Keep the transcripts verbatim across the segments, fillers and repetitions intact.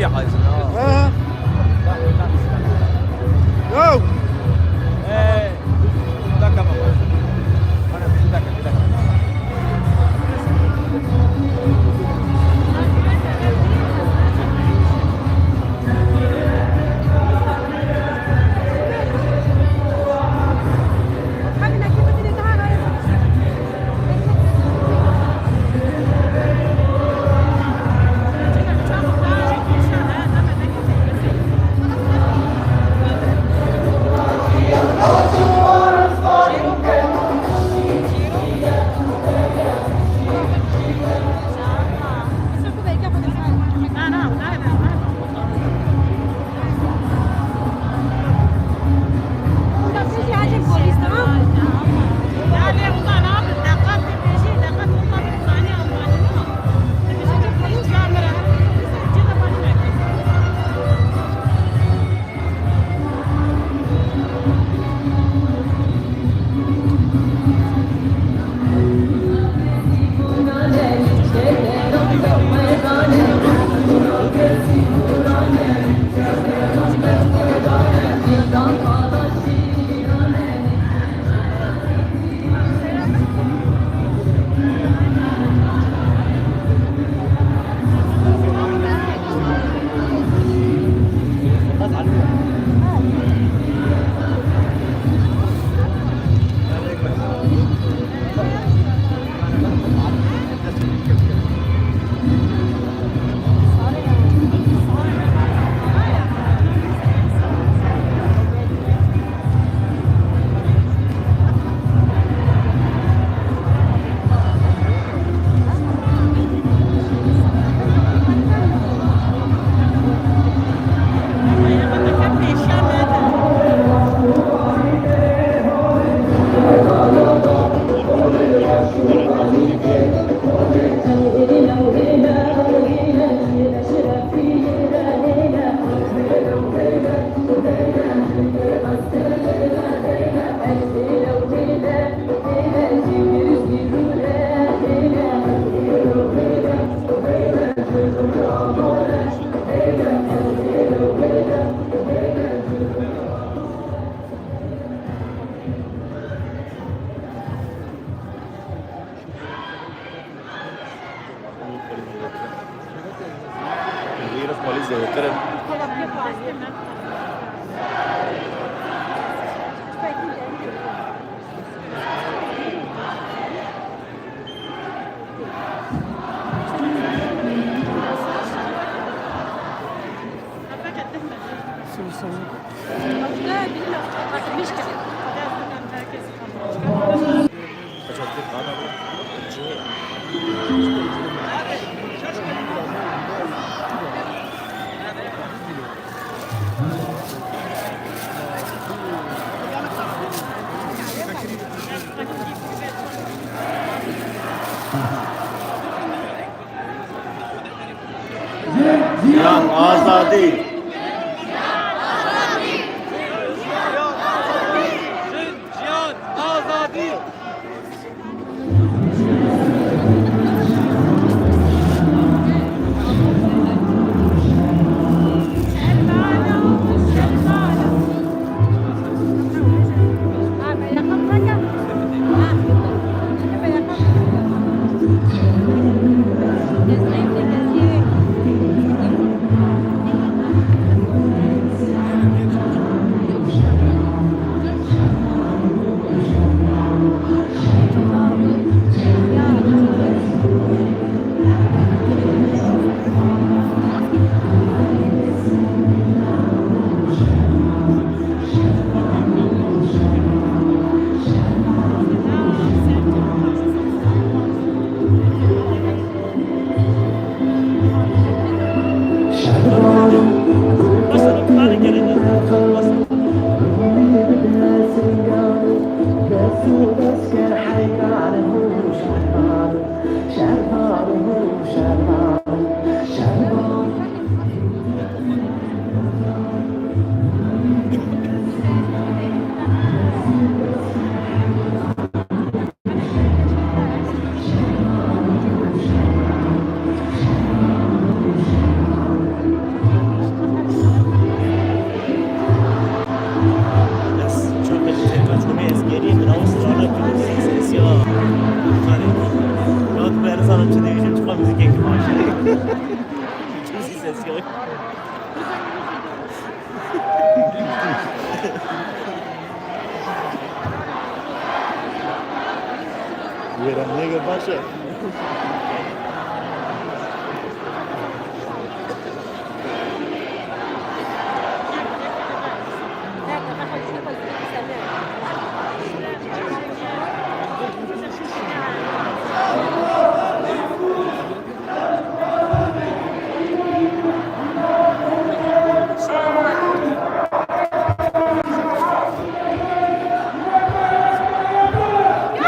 Yo! Hey! Bir dakika baba. Bana bir dakika, bir dakika. Jiyan, azadî! Jiyan, azadî! Kimsî ses yok. Wêraniyeke baş e.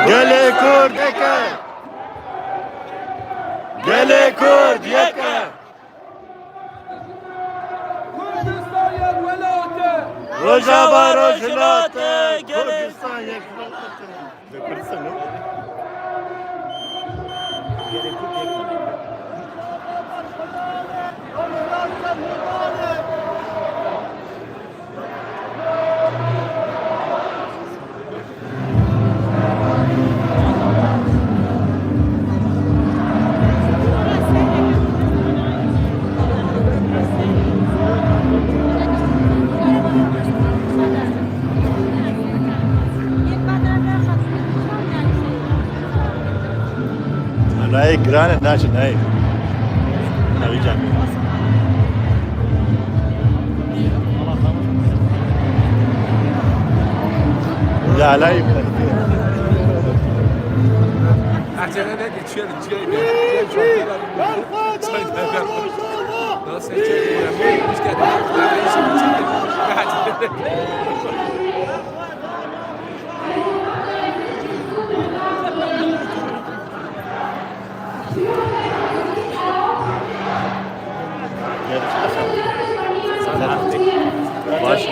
Gelê Kurd yek e! Gelê Kurd yek e! Kurdistan yek welat e! Rojava Rojhilat e! Gelê Kurdistan yek welat e! Nayê giran e, naçe nayê. Navî can. Lalay. Acele ne geçiyor? Çay. Nasıl çay? Baş.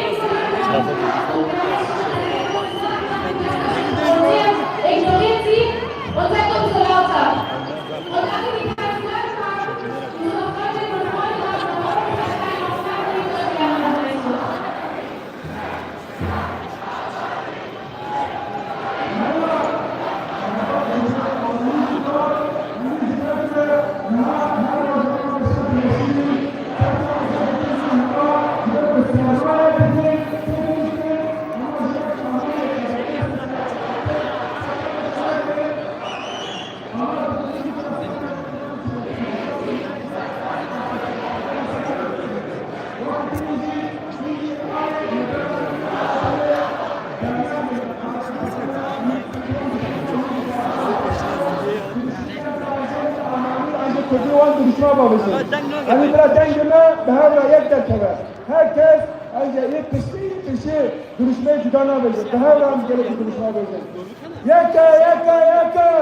Kurdî wan duruşma bavêjin. Em ê bila dengê me bi hev re yek derkeve. Her kes ez ê piştî piştî duruşmeyê cuda nabêjin. Bi hev re em gelekî duruşma bêjin. Yek e, yek e, yek e!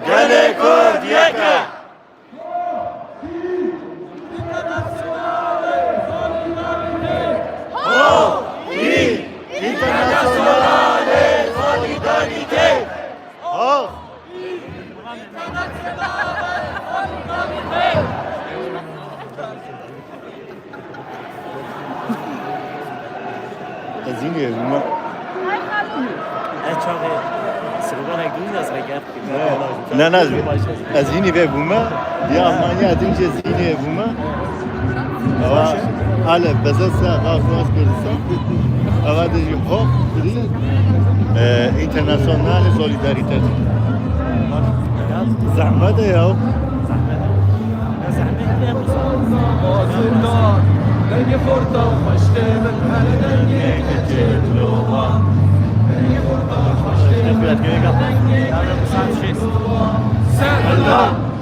Gelê Kurd yek e! Ho! Hî! Internasyonalê Solidarîtê! Ho! Ez hînî vê bûme. Ez çaxê sloganek dû ez rêger Ne, ne, ez, ez hînî vê bûme. Ya Almanya din jî ez hînî vê bûme. Ava, ale, bezasa, va, Kurdistan. Ava de jî ho, e, internasyonale solidarite. Zehmet e ya.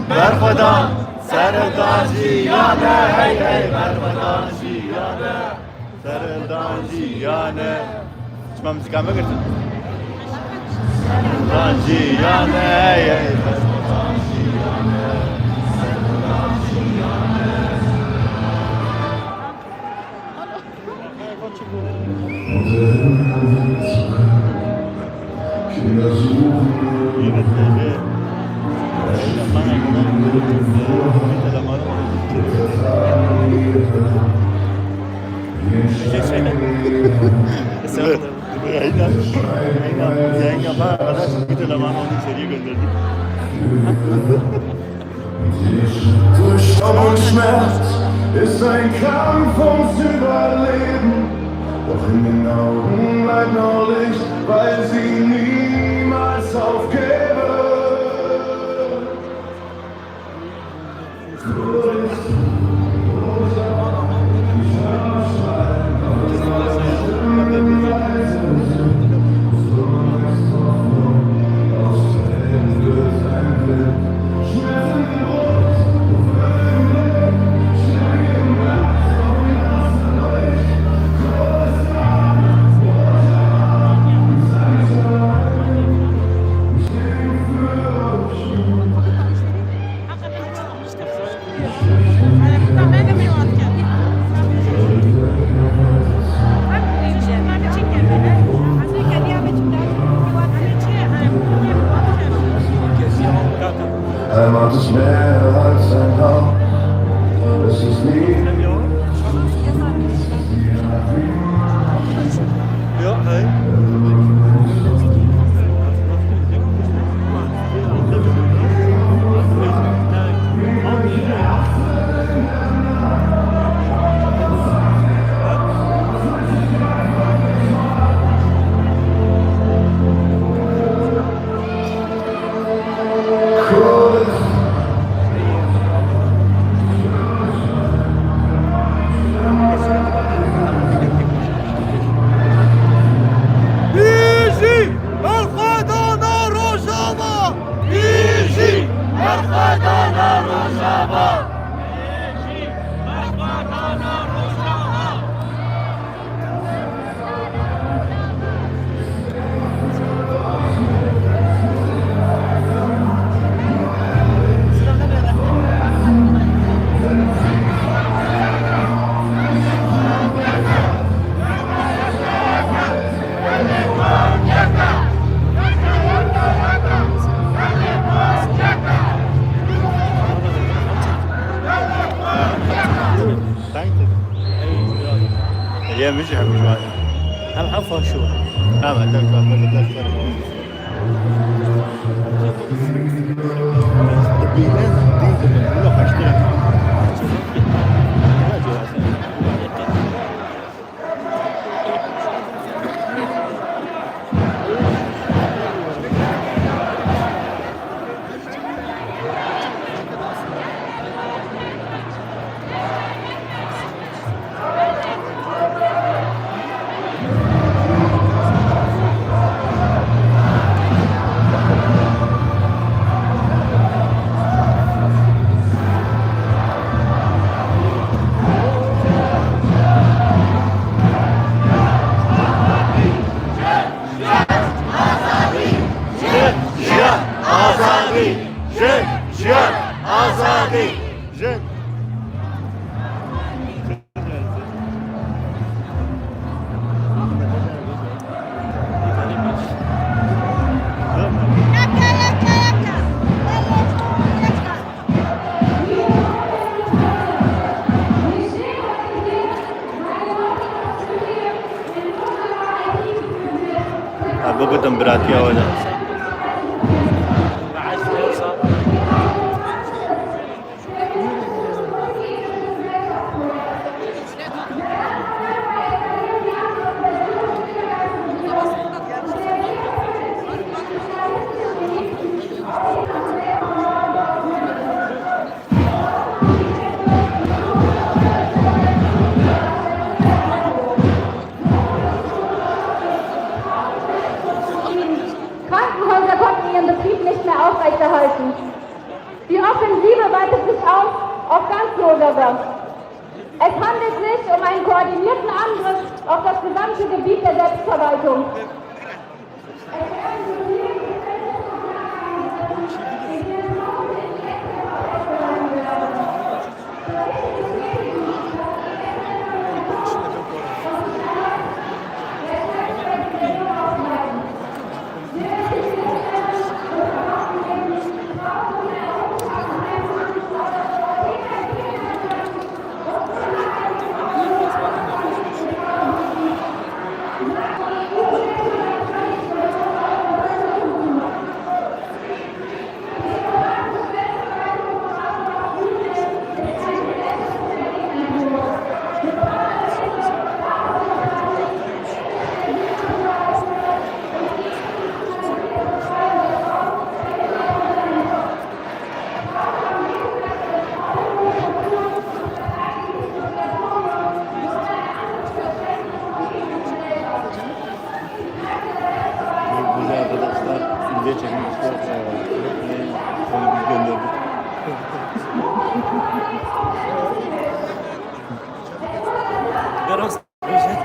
Berxwedan, serhildan jiyane, hey, hey, berxwedan jiyane, serhildan jiyane. Çima muzîka me girtin? Serhildan jiyane, hey, hey, berxwedan jiyane, serhildan jiyane. Yayına, yayına, yayın yapana kadar bütün zamanı onun içeriye gönderdik. Durch Schaum und Schmerz ist ein Kampf ums Überleben. Doch in den Augen bleibt noch Licht, weil sie niemals aufgeben. Heimat ist mehr als ein Hauch. Es ist nie Ja, hey. Bijî berxwedana Rojava! Bijî berxwedana Rojava! Danke. Ey, Müjde, Müjde. Hem hafif şu. Tamam, tamam, tamam, tamam. Jin, jiyan, azadî! Jin, jiyan, azadî! Jin. Ha, bibitin biratiya we de. Krankenhäuser konnten ihren Betrieb nicht mehr aufrechterhalten. Die Offensive weitet sich aus auf ganz Rojava. Es handelt sich um einen koordinierten Angriff auf das gesamte Gebiet der Selbstverwaltung. Rast bêje.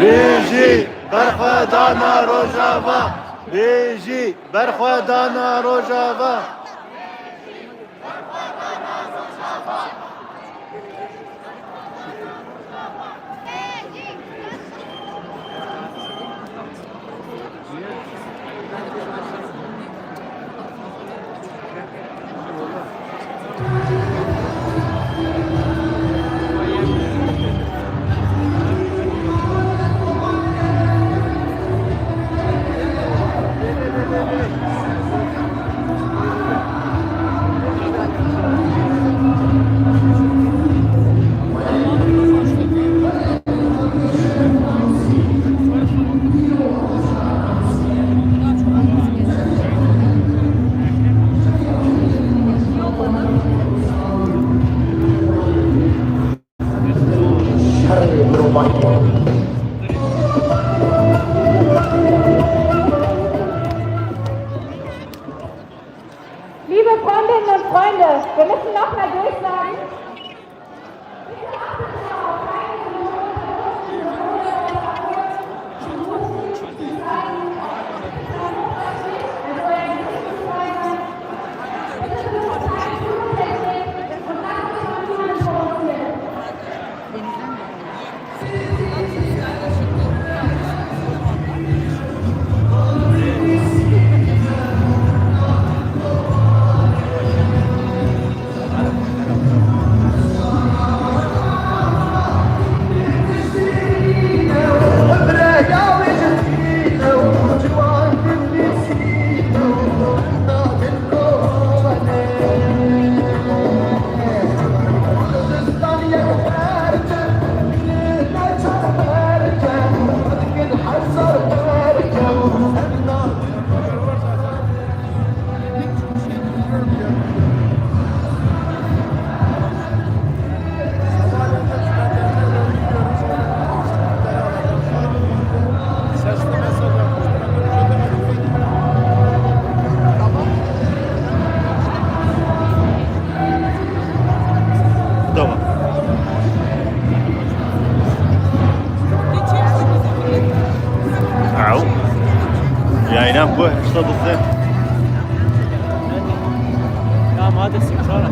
Bijî berxwedana Rojava! Bijî berxwedana Rojava! Liebe Freundinnen und Freunde, wir müssen noch mal durchsagen. Tamam. Au. Yayına bu, işte bu. Tamam, hadi sıçrara.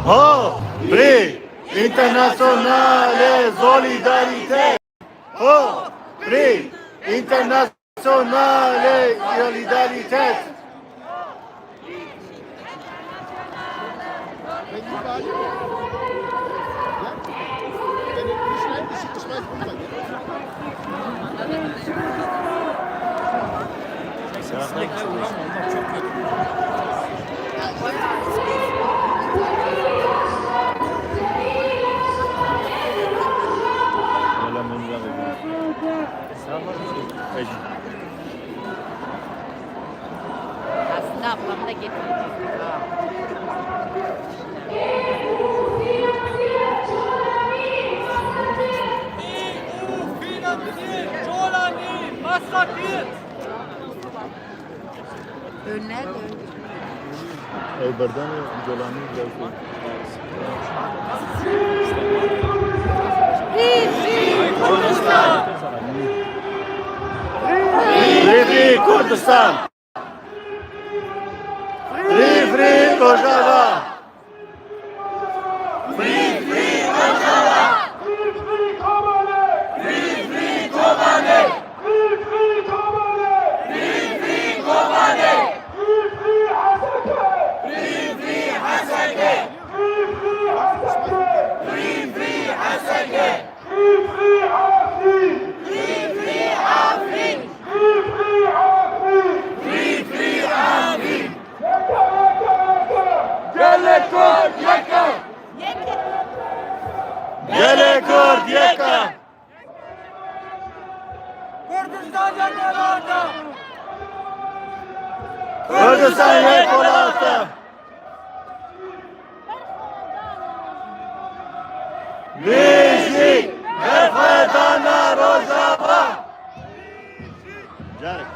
Ho, pri internazionale solidaritet! Ho, pri internazionale solidaritet! Aslında ablam da getirdi. Önler döndü. Ew berdanê Colanî lewkê. Free, free Kurdistan! Free, free Rojava! Free, free Rojava! Free, free Kobanê! Free, free Kobanê! Free, free Kobanê! Free, free Heseke! Free, free Heseke! Free, free Heseke! Free, free Afrin! Free, free Afrin! Free, free Afrin! Free, free Afrin! Yeke, yeke, yeke! Gelê Kurd yeke! Gelê Kurd yeke! Kurdistan yek welat e! Kurdistan yek welat e! Bijî berxwedana Rojava! Carek.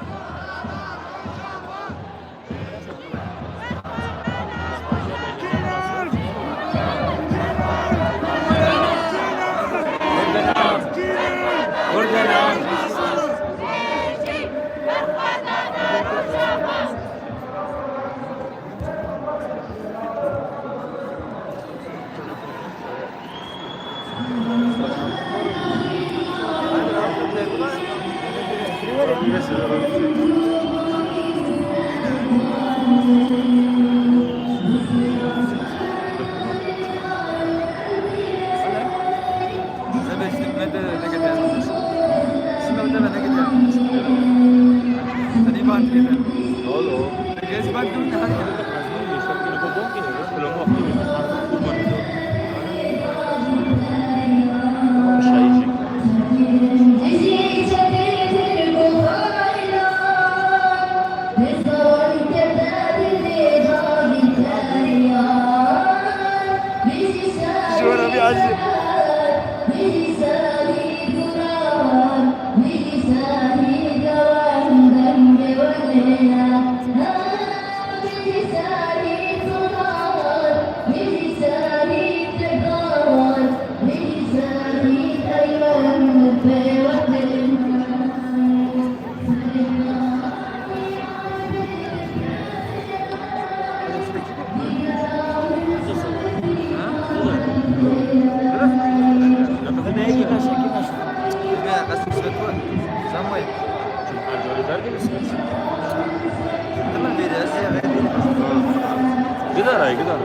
Gidara, gidara.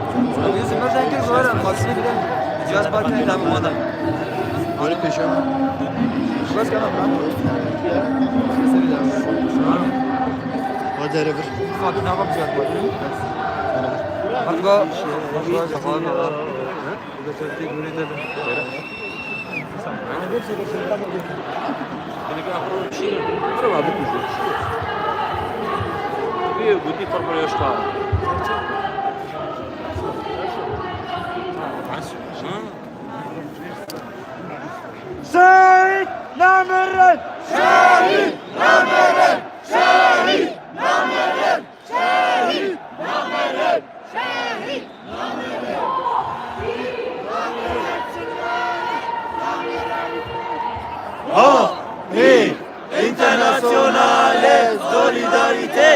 Yüzüm özel gir, bu ara maksimi bile. Cihaz parkına tamam adam. Öyle peşe. Bas kana. Hadi hele bir. Bak, ne yapacağız bak. Bak, bak. Bak, bak, bak. Şehit namirin! Şehit namirin! Şehit namirin! Şehit namirin! Şehit namirin! Hop! Internationale solidarité!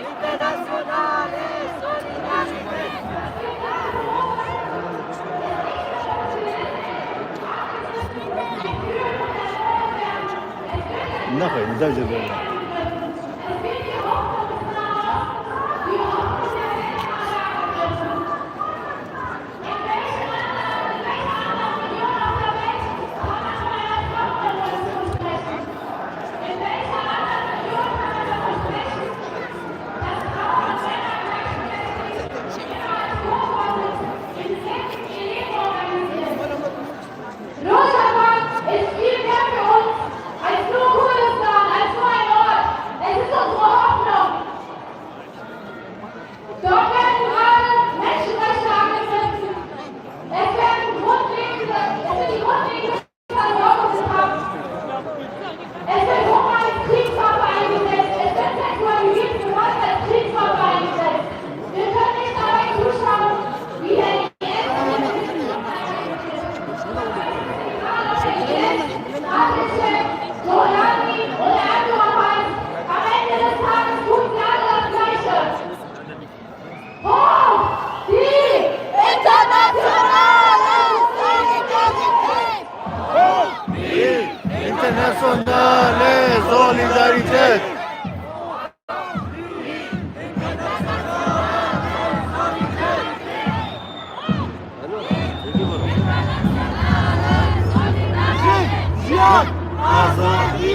Internationale solidarité! Nexwe, dev jê bêne. Azadî!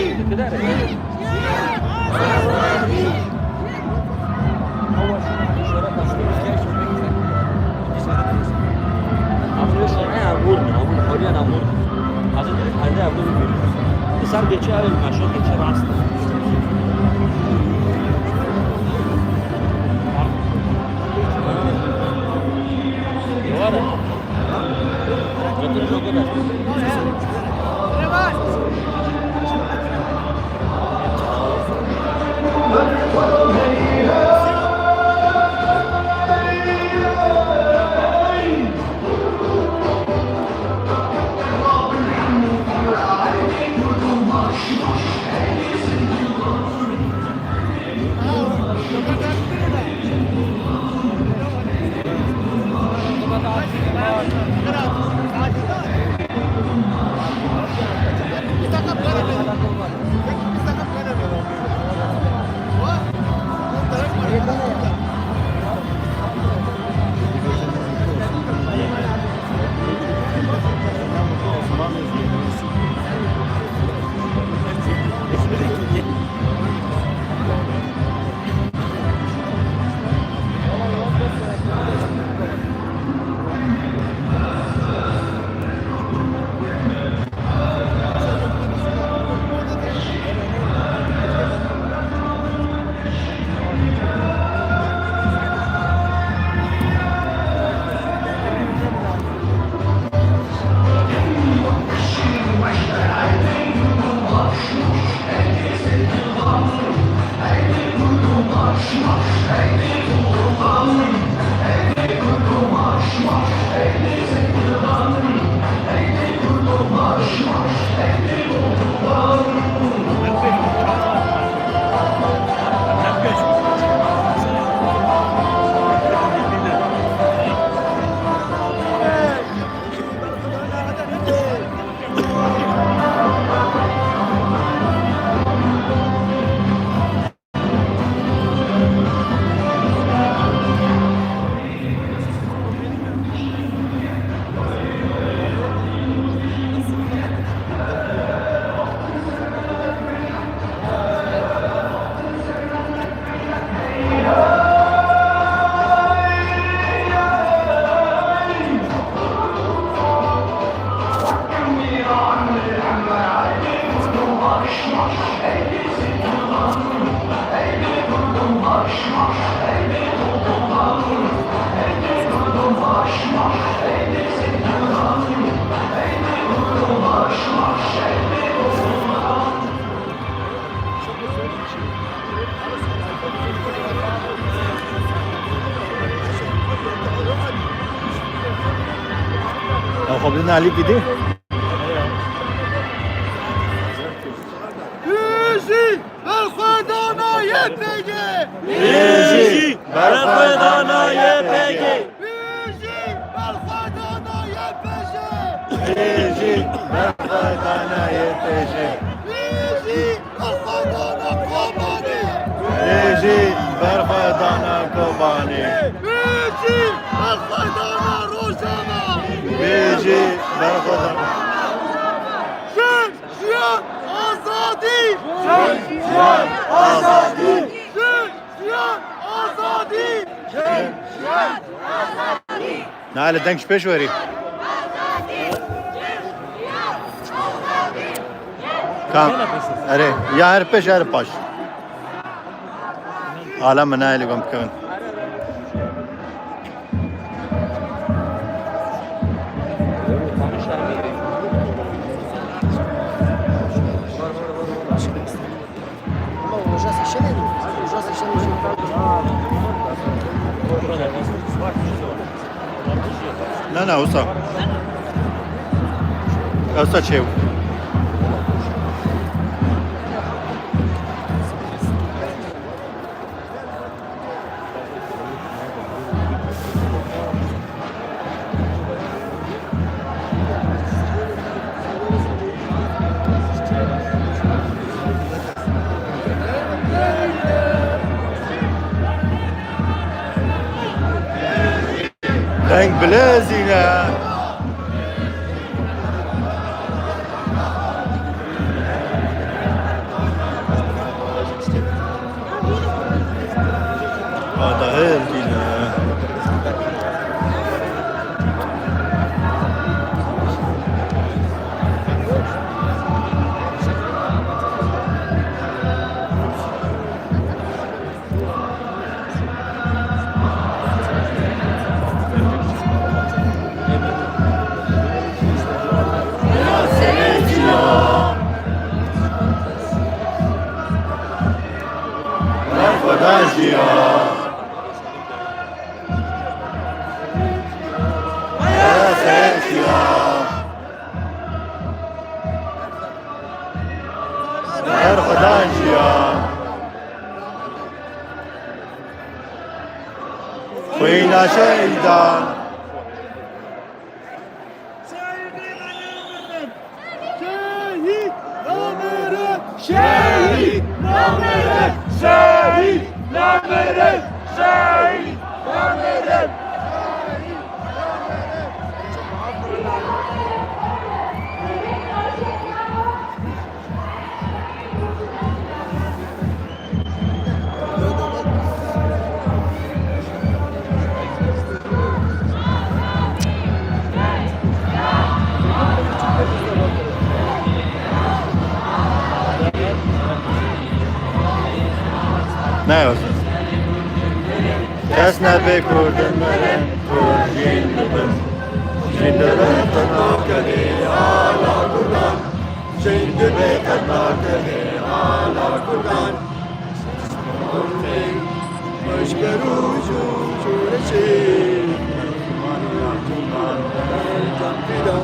Sar geçe ev meşo geçe rast. Ew xwe bidin Elî Gidî. Bijî berxwedana Y P G! Bijî berxwedana Y P G! Bijî berxwedana Y P G! Bijî berxwedana Y P G! Bijî berxwedana Kobanê! Bijî berxwedana Kobanê! Bijî berxwedana Rojava! Bijî berxwedana! Jin, jiyan, azadî! Jin, jiyan, azadî! Jin, jiyan, azadî! Jin, jiyan, azadî! Nailê, deng ji pêş werî. Kam? Erê, ya her pêş ya her paş. Ala min nailê gom bikevin. Na, na, wisa. Wisa çêw. Deng bilezîne. Berxwedan jiyan. Xwîna şehîdan. Şehîd namire! Şehîd namire! Şehîd namire! Şehîd namire! Ne yazın? Kes nebe Kurdin mirin, Kurd jîn dibin. Jîn dibin, qet nakevê ala Kurdan. Jîn dibê, qet nakevê ala Kurdan. Eşker û jû jûreçê. Can fida.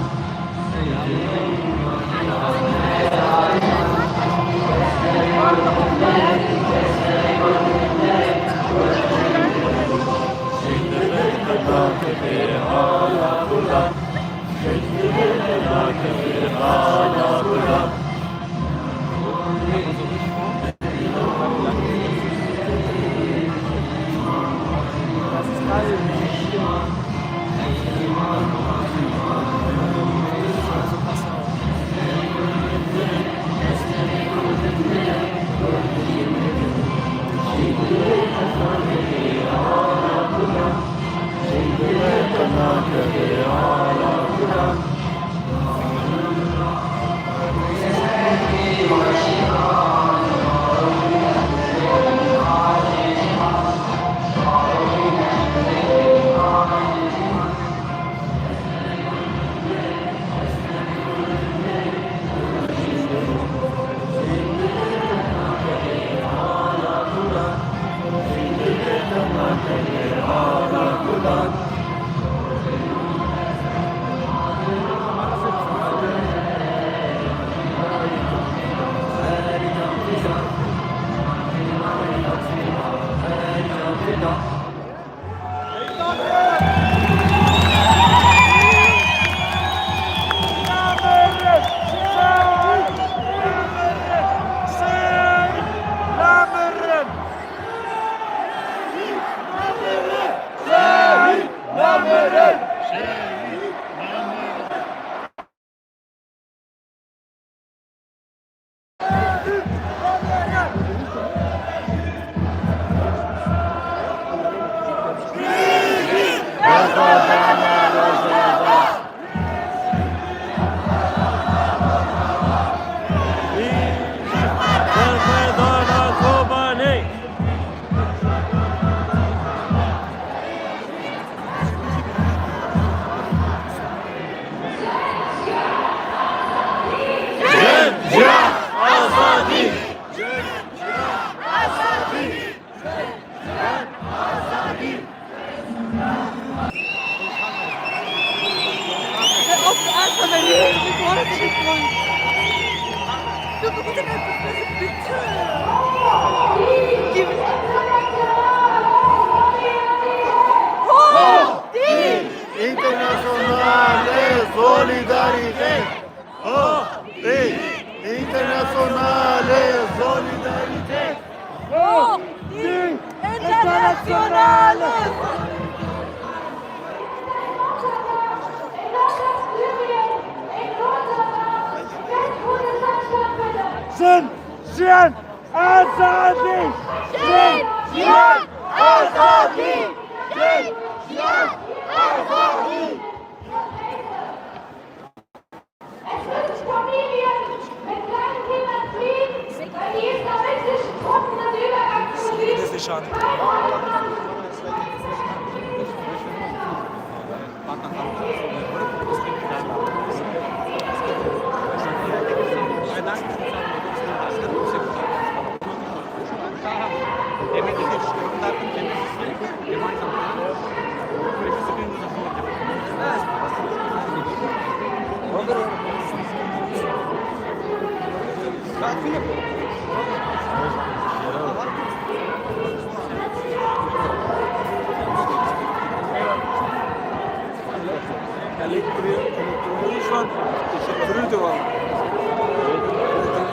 Internazionale solidaritet. Oh, di. Internazionale solidaritet. Oh, di. Internazionale. Jin, jiyan, azadî. Jin, jiyan, Azadî! Ceng! Jiyan! Azadî! Elektriği, elektriği şu an elektriği de var.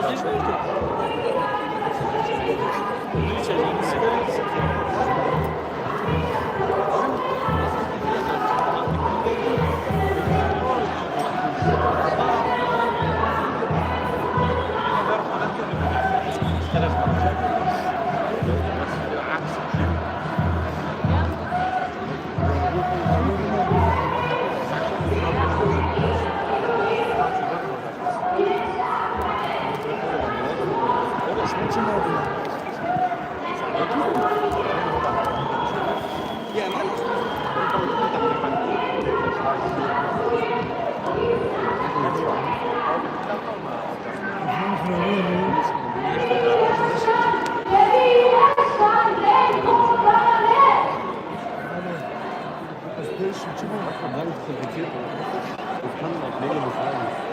Elektriği de var. Bunu içeceğini sigara içsin.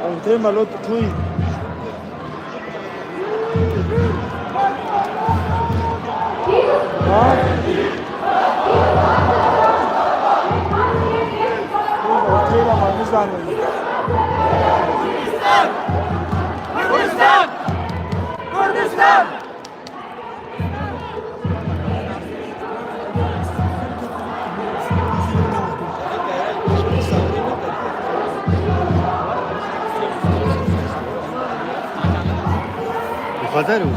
Ew tê me lo tu çûyî. Ha? Ew tê me, me nizanin. Kurdistan! Kurdistan! Kurdistan! Bu kadar mı?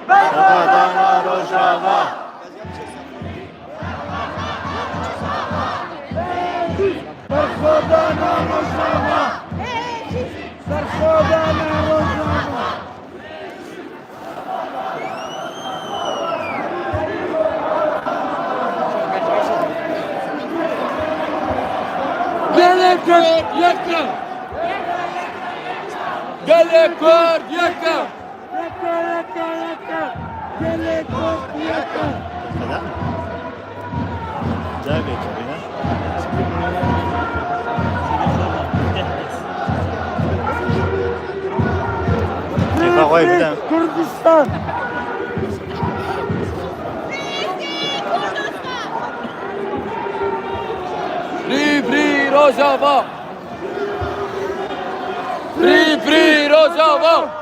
Berxwedana Rojava! Berxwedana Rojava! Gelê Kurd yek e! Gelê Kurd yek e! Yek e, yek e, yek e! Gelê Kurd yek e! Cevê çavi ne? Kurdistan! Free, free Rojava! Free, free Rojava!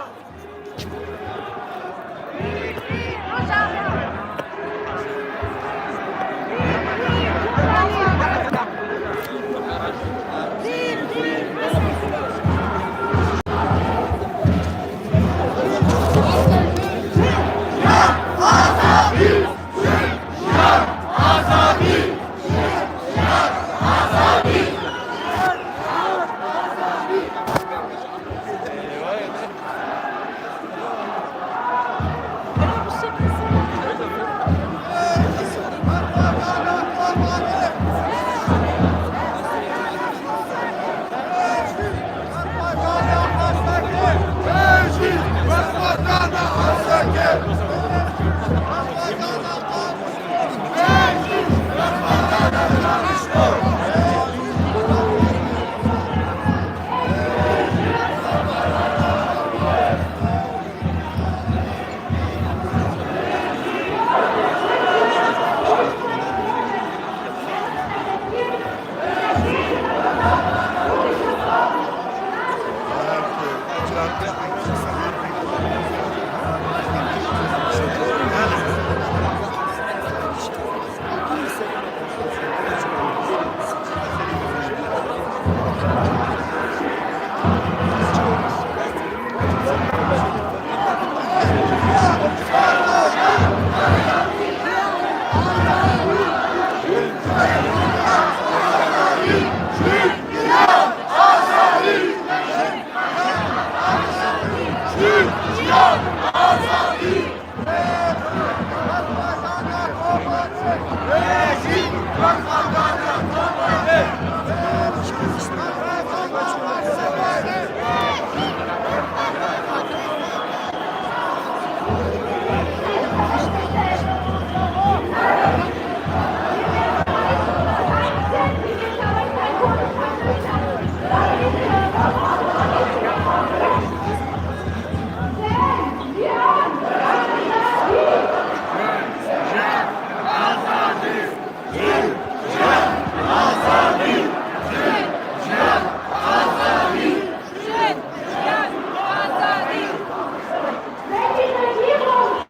Wenn die Regierung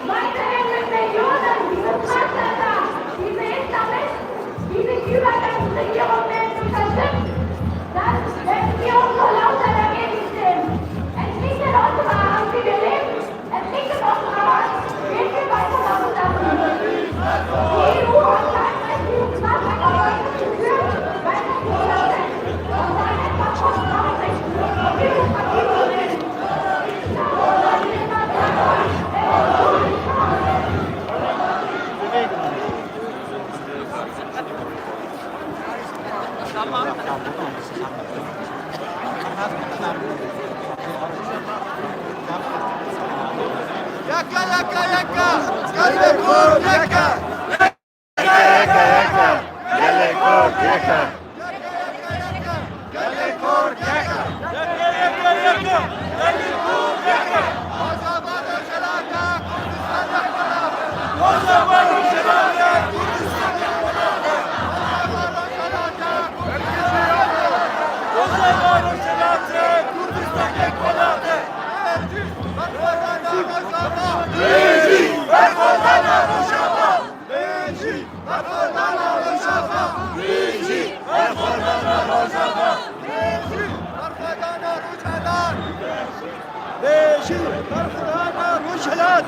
weiterhin mit Millionen dieses Massaker, diese Islamisten, die sich über der Regierung selbst unterstützen, dann werden wir umso lauter dagegen stimmen. Entwickelt unsere Arme, die wir leben. Yeke, yeke, yeke! Gelê Kurd yeke! Yeke, yeke, yeke! Gelê Kurd yeke! Gelê Kurd yeke! Yeke, yeke, yeke! Gelê Kurd yeke! Rojava Rojhilata Kurdistanê xwedabe! Rojava Rojhilata Kurdistanê xwedabe! Rojava Rojhilata Kurdistanê xwedabe! Rojava Rojhilata Kurdistanê xwedabe! Berxwedana Rojava! Berxwedana Rojava! Bijî! Berxwedana Rojava! Bijî! Berxwedana Rojava! Bijî! Berxwedana Rojava! Bijî! Berxwedana Rojava!